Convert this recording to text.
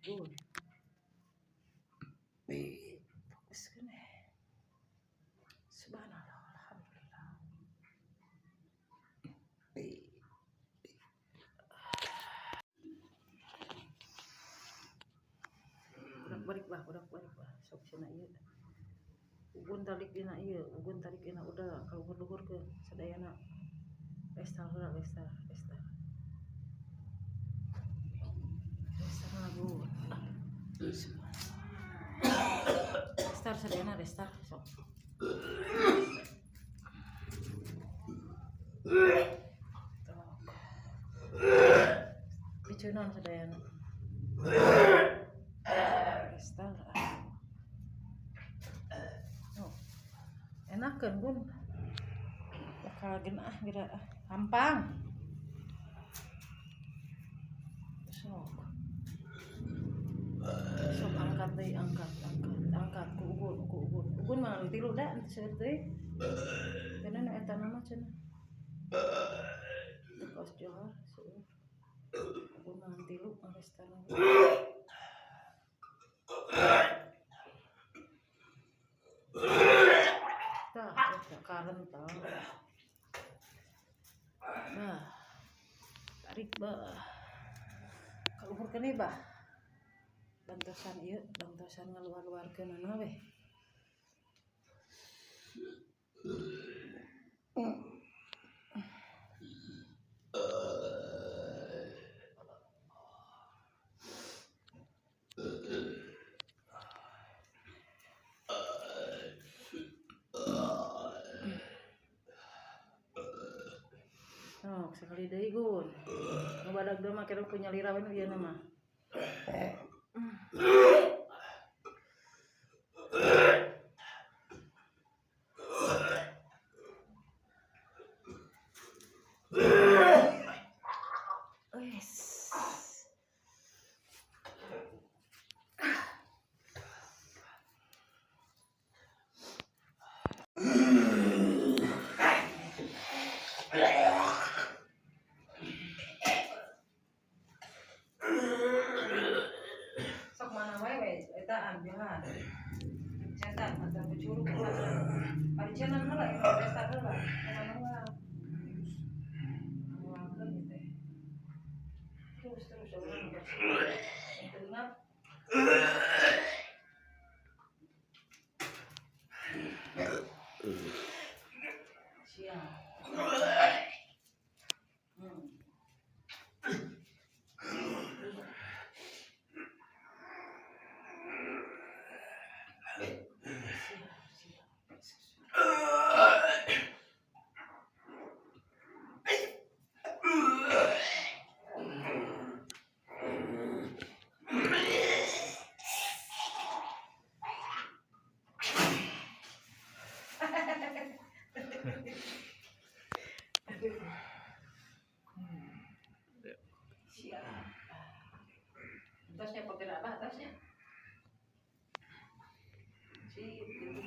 Gun. Fokus keneh. Subhanallah, alhamdulillah. Budak balik bah, budak balik bah. Sok cenah ieu. Ugun talik dina ieu, ugun tarik dina udah kaluhur-luhurkeun sadayana. Restart heula, restart, restart. Restart gun. Restart sadayana, restart sok. Picunan sadayana. Restart. Oh. Enakeun Bun. Bakal geunah geura hampang. Sok. Sok angkat deui, angkat, angkat, angkat ku ugun, ku ugun. Ugun mah nu tilu da teu seueur teuing. Cenah nu eta nama cenah. Kos johar seueur. Ugun mah tilu ngarestana. Tah, eta karen tah. Bah. Tarik bah. Kaluhurkeun we bah. Bantosan ieu, bantosan ngaluar-luarkeunana we. Sok sekali deui Gun. Nu badag deui mah kira ku nyalira we nu ieu mah. Wes. Sok mana wae we etaan jangan. Cetan atau curug paricenan heula ieu pesta heula. Mana heula. Ngaluarkeun ieu teh. Terus terus urang bersih. Teu Siap. Siap, siap. Siap. Atasnya pakai apa atasnya? Sip, gitu.